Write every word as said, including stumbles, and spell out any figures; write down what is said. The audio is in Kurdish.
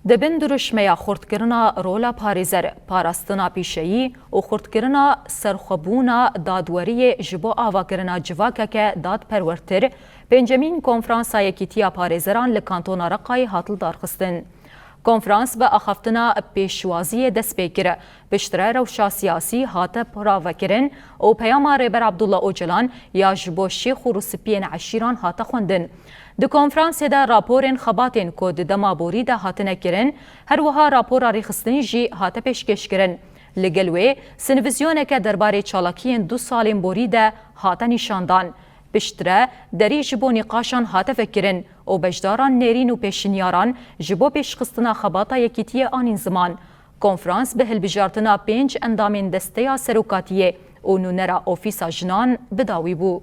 Di bin dirûşmeya xurtkirina rola parêzer, parastina pîşeyî û xurtkirina serxwebûna dadweriyê ji bo avakirina civakeke dadperwertir, pêncemîn Konferansa Yekîtiya Parêzeran li Kantona Reqayê hat lidarxistin. Konferans bi axaftina pêşwaziyê dest pê kir. Piştre rewşa siyasî hate piravekirin û peyama Rêber Abdullah Ocalan ya ji bo şêx û rûspiyên eşîran hate xwendin. Di konferansê de raporên xebatên ku di dema borî de hatine kirin, her wiha rapora rêxistin jî hate pêşkêşkirin. Li gel wê, sinvizyoneke derbarê çalakiyên du salên borî de hate nîşandan. Piştre, derî ji bo nîqaşan hate vekirin û beşdaran nêrîn û pêşinyaran ji bo pêşxistina xebata yekîtiyê anîn ziman. Konferans bi hilbijartina pênc endamên Desteya Serokatiyê û nûnera Ofîsa Jinan bi dawî bû.